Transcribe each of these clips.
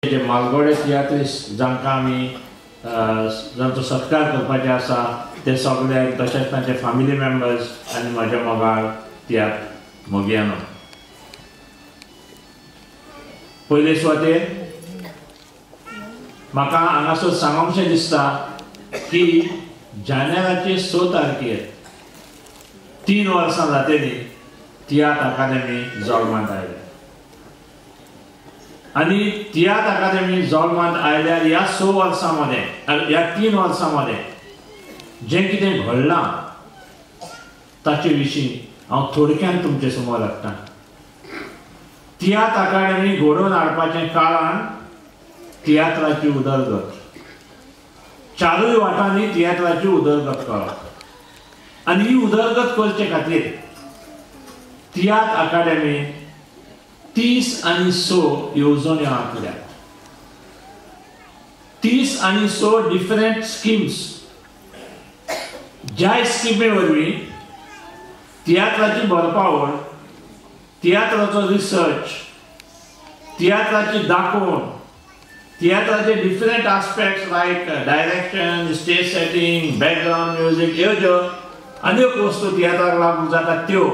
जे मालगोडे तियात्रिस्ट जांकां आमी जांचो सत्कार करपाचे आसा ते सगळे, तशेंच तांचे फॅमिली मेंबर्स आनी म्हज्या मोगाळ तियात्र मोगयानो, पयले सुवातेर म्हाका हांगासर सांगूंकशें दिसता की जानेराचे 6 तारखेर 3 वर्सां जातली तियात्र अकादेमी जल्मांत आयल्या आनी तियात्र अकादेमी जल्मांत आयल्यार ह्या 6 वर्सां मदें, ह्या 3 वर्सां मदें जें कितें घडलां ताचे विशीं हांव थोडक्यान तुमचे समोर हाडटा. तियात्र अकादेमी घडोवन हाडपाचें कारण तियात्राची उदरगत, चारूय वाटांनी तियात्राची उदरगत करप आनी ही उदरगत करचे खातीर तियात्र अकादेमी 30 आनी 6 येवजण्यो आंखल्यात. 30 आनी 6 डिफरंट स्किम्स, ज्या स्किमी वरवीं तियात्राची बरपावळ, तियात्राचो रिसर्च, तियात्राची दाखोवण, तियात्राचे different aspects like direction, stage setting, background music ह्यो ज्यो अनेक वस्तू तियात्राक लागू जातात त्यो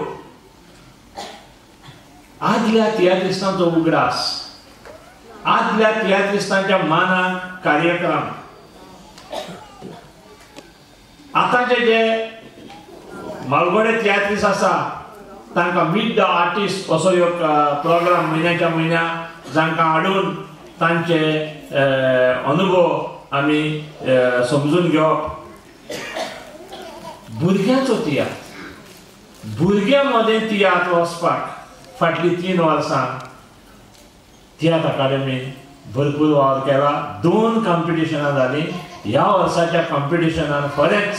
आदल्या तियात्रिस्तांचो उगडास, आदल्या तियात्रिस्तांच्या मानाक कार्यक्रम, आतांचे जे मालगोडे तियात्रिस्ट आसा तांकां मीट the artist असो एक प्रोग्राम म्हयन्याच्या म्हयन्या जांकां हाडून तांचे अनुभव आमी समजून घेवप. भुरग्यांचो तियात्र, भुरग्यां मदें तियात्र वचपाक फाटलीं 3 वर्सां तियात्र अकादेमीन भरपूर वावर केला. 2 कॉम्पिटिशनां जालीं. ह्या वर्साच्या कॉम्पिटिशनान खरेंच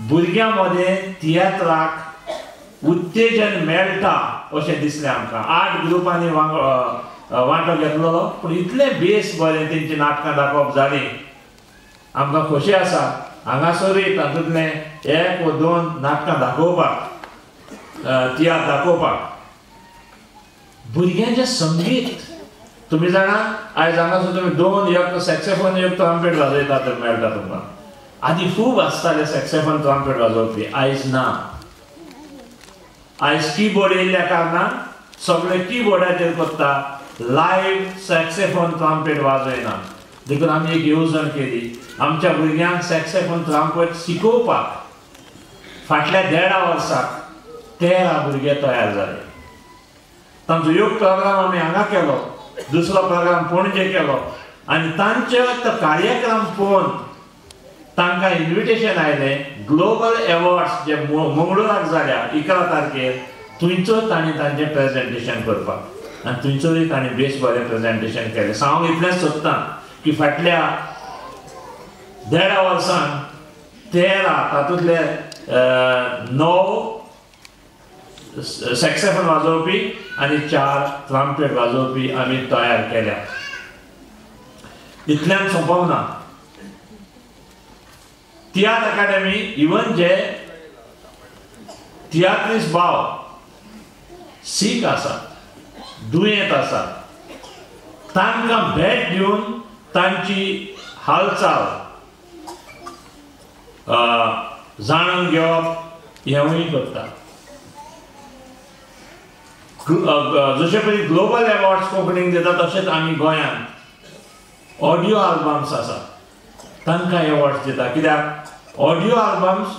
भुरग्यां मदें तियात्राक उत्तेजन मेळटा अशें दिसलें आमकां. 8 ग्रुपांनी वांटो घेतलो, पूण इतलें बेस बरें तेंची नाटकां दाखोवप जालीं. आमकां खोशी आसा हांगासरूय तातूंतलें 1 वा 2 नाटकां दाखोवपाक, तियात्र दाखोवपाक. भुरग्यांचें संगीत तुमी जाणा, आयज हांगासर तुमी 2 एक सॅक्सेफोन एक ट्रम्पेट वाजयता तर मेळटा तुमकां. आदी खूब आसताले सॅक्सेफोन ट्रम्पेट वाजोवपी, आयज ना. आयज किबोर्ड येयल्ल्या कारणान सगळे किबोर्डाचेर करता, लायव्ह सॅक्सेफोन ट्रम्पेट वाजयना. देखून आमी एक येवजण केली आमच्या भुरग्यांक सॅक्सेफोन ट्रम्पेट शिकोवपाक. फाटल्या 1.5 वर्साक 13 भुरगे तयार जाले. तांचो एक प्रोग्राम आमी हांगा केलो, दुसरो प्रोग्राम पणजे केलो आनी तांचे तो कार्यक्रम पळोवन तांकां इन्विटेशन आयलें ग्लोबल एवॉर्ड्स जे मंगळूराक जाल्या 11 तारखेर, थंयचो तांणी तांचें प्रेजेंटेशन करपाक आनी थंयसरूय तांणी बेस बरें प्रेजेंटेशन केलें. हांव इतलेंच सोदतां की फाटल्या 1.5 वर्सान 13 तातूंतले 9 सॅक्सेफोन वाजोवपी आनी 4 ट्रम्पेट वाजोवपी आमी तयार केल्या. इतल्यान सोंपोवना. तियात्र अकादेमी इवन जे तियात्रिस्ट भाव सीक आसात, दुयेंत आसात, तांकां भेट दिवन तांची हालचाल जाणून घेवप हेंवूय करता. जशे पळय ग्लोबल एवॉर्ड्स कोंकणीक दिता तशेंच आमी गोंयांत ऑडियो आल्बम्स आसात तांकां एवॉर्ड्स दिता. कित्याक ऑडियो आल्बम्स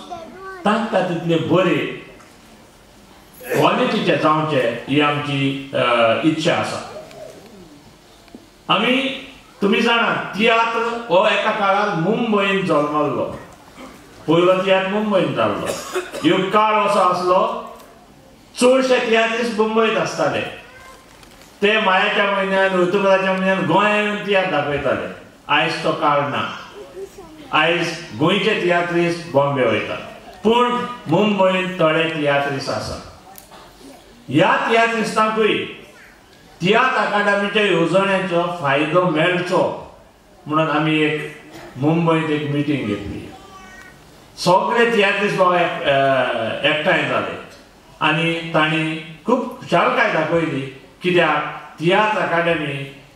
तांकां तितले बरे क्वॉलिटीचे जावचे ही आमची इच्छा आसा. आमी तुमी जाणा तियात्र हो एका काळार मुंबयन जल्मल्लो, पयलो तियात्र मुंबयन जाल्लो. एक काळ असो आसलो चडशे तियात्रिस्ट मुंबयत आसताले, ते मायाच्या म्हयन्यान ऑक्टोबराच्या म्हयन्यान गोंयांत येवन तियात्र दाखयताले. आयज तो काळ ना. आयज गोंयचे तियात्रिस्ट बॉम्बे वयतात, पूण मुंबयंत थोडे तियात्रिस्ट आसात. ह्या तियात्रिस्तांकूय तियात्र अकादमीच्या येवजण्याचो फायदो मेळचो म्हणून आमी एक मुंबयंत एक मिटींग घेतली. सगळे तियात्रिस्ट बाबा एकठांय जाले आनी तांणी खूब खुशालकाय दाखयली कित्याक तियात्र अकादमी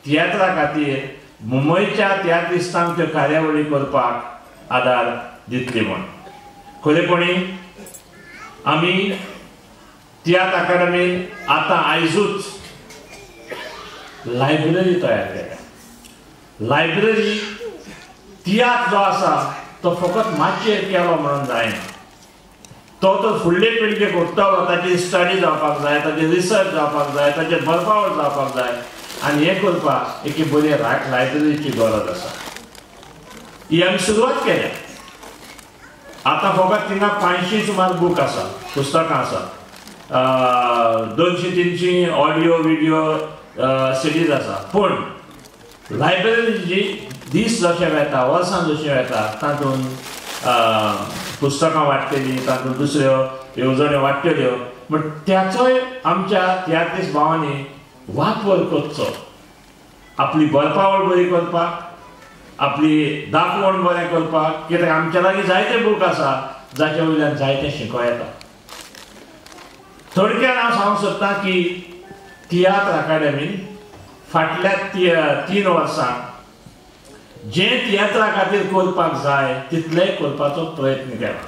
तियात्रा खातीर मुंबयच्या तियात्रिस्तांक त्यो कार्यावळी करपाक आदार दितली म्हूण. खरेपणी आमी तियात्र अकादमीन आतां आयजूच लायब्ररी तयार केल्या. लायब्ररी तियात्र जो आसा तो फकत माचयेर केलो म्हणून जायना, तो तो फुडले पिळगेक उरतलो, ताची स्टडी जावपाक जाय, ताची रिसर्च जावपाक जाय, ताचेर बरपावळ जावपाक जाय आनी हें करपाक एके बरी लायब्ररीची गरज आसा. ही आमी सुरवात केल्या. आतां फकत थिंगा 500 सुमार बूक आसा, पुस्तकां आसा, 200-300 ऑडियो विडियो सिडीज आसा. पूण लायब्ररी जी दीस जशे वेता, वर्सां जशीं वेता तातूंत पुस्तकां वाडटलीं, तातूंत दुसऱ्यो येवजण्यो वाडटल्यो, बट त्याचोय आमच्या तियात्रिस्ट भावांनी वापर करचो, आपली बरपावळ बरी करपाक, आपली दाखवण बरें करपाक. कित्याक आमच्या लागीं जायते बूक आसा जाचे वयल्यान जायतें शिकों येता. थोडक्यान हांव सांगूंक सोदतां की तियात्र अकादमीन फाटल्या 3 वर्सां जें तियात्रा खातीर करपाक जाय तितलें करपाचो प्रयत्न केला,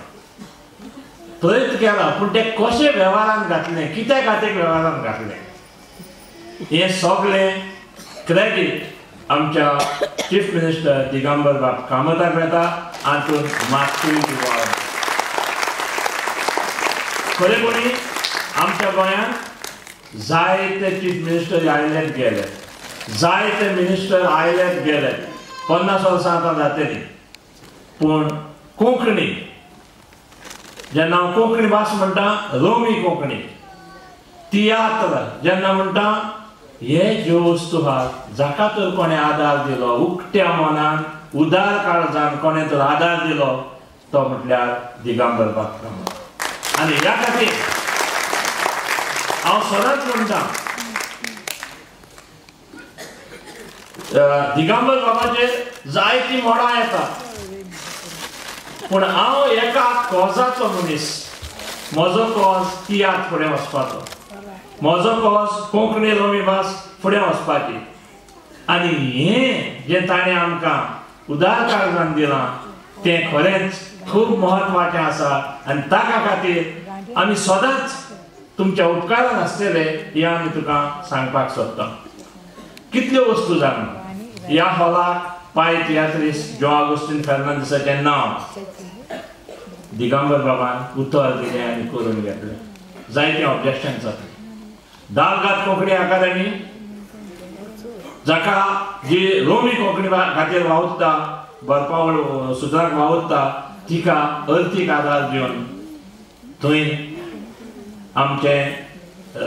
पूण तें कशें वेव्हारान घातलें, कित्या खातीर वेव्हारान घातलें हें सगळें क्रेडीट आमच्या चीफ मिनिस्टर दिगंबर बाब कामताक वेता. हातूंत मातूय दुबाव. खरेपणी आमच्या गोंयांत जायते चीफ मिनिस्टर आयलेत गेले, जायते मिनिस्टर आयलेत गेले, 50 वर्सां आतां जातलीं. पूण कोंकणी, जेन्ना हांव कोंकणी भास म्हणटा, रोमी कोंकणी, तियात्र जेन्ना म्हणटा, हे ज्यो वस्तू आहा जाका तर कोणें आदार दिलो, उकत्या मनान उदार काळजान कोणें तर आदार दिलो तो म्हटल्यार दिगंबर बाब कामत. आनी ह्या खातीर हांव सदांच म्हणटा दिगंबर बाबाचेर जायतीं मोडां येता, पूण हांव एका कॉजाचो मनीस. म्हजो कॉज तियात्र फुडें वचपाचो, म्हजो कॉज कोंकणी रोमी भास फुडें वचपाची. आनी हें जें ताणें आमकां उदार काळजान दिलां तें खरेंच खूब म्हत्वाचें आसा आनी ताका खातीर आमी सदांच तुमच्या उपकारान आसतले हें आमी तुका सांगपाक सोदता. कितल्यो वस्तू जाणा ह्या हॉलाक पाय तियात्रिस्ट जॉ आगोस्तीन फेर्नांदीसाचें नांव दिगंबर बाबान उतर दिलें आनी करून घेतलें. जायते ऑब्जेक्शन जातलें. दालगाद कोंकणी अकादमी जाका जी रोमी कोंकणी खातीर वावुरता, बरपावळ सुत्राक वावुरता, तिका अर्थीक आदार दिवन थंय आमचें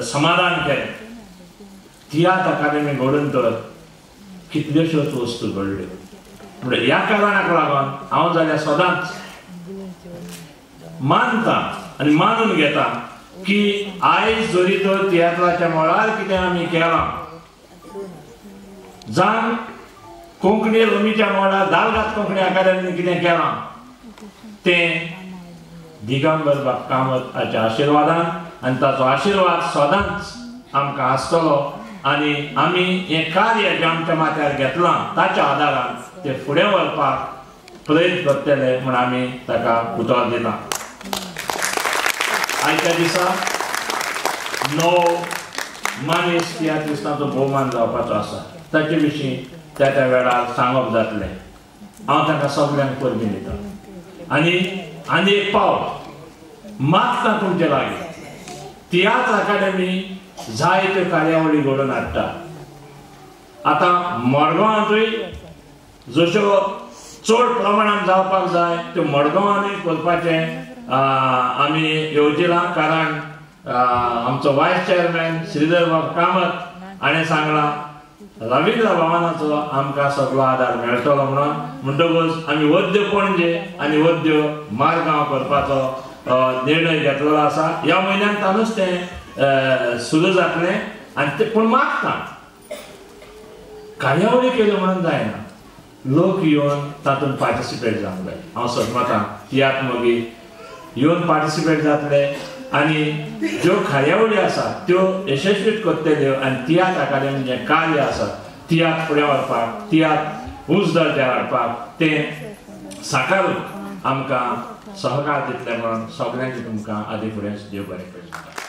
समाधान केलें. तियात्र अकादमी घडून तर कितल्योश्योच वस्तू घडल्यो. म्हणजे ह्या कारणाक लागून हांव जाल्यार सदांच मानता आनी मानून घेता की आयज जरी तर तियात्राच्या मळार कितें आमी केलां, जावन कोंकणी रोमीच्या मळार दालगाद कोंकणी अकादमीन कितें केलां तें दिगंबर बाब कामत हाच्या आशिर्वादान आनी ताचो आशिर्वाद सदांच आमकां आसतलो आनी आमी हें कार्य जें आमच्या माथ्यार घेतलां ताच्या आदारान तें फुडें व्हरपाक प्रयत्न करतले म्हूण आमी ताका उतर दिता. आयच्या दिसा 9 मानेस्त तियात्रिस्तांचो भोवमान जावपाचो आसा, ताचे विशीं त्या त्या वेळार सांगप जातलें. हांव तांकां सगल्यांक परबीं दिता आनी आनी एक पावट मागता तुमचे लागीं, तियात्र अकादमी जायत्यो कार्यावळी घडोवन हाडटा. आतां मडगांवांतूय जश्यो चड प्रमाणान जावपाक जाय त्यो मडगांवांतूय करपाचें आमी येवजिलां, कारण आमचो वायस चेअरमॅन श्रीधर बाब कामत हाणें सांगलां रविंद्र भवनाचो आमकां सगळो आदार मेळटलो म्हणून. म्हणटकूच आमी वद्य पणजे आनी वद्य मारगांव करपाचो निर्णय घेतलेलो आसा. ह्या म्हयन्यान तानूच तें सुरू जातलें आनी तें पूण मागता कार्यावळी केल्यो म्हणून जायना, लोक येवन तातूंत पार्टिसिपेट जावंक जाय. हांव सदमतां तियात्र मोगी येवन पार्टिसिपेट जातले आनी ज्यो कार्यावळी आसा त्यो यशस्वीत करतल्यो आनी तियात्र अकादमी जें कार्य आसा तियात्र फुडें व्हरपाक, तियात्र उंच दर्ज्यार हाडपाक तें साकारून आमकां सहकार दितले म्हणून सगळ्यांनी तुमकां आदी फुडें देव बरें करूं.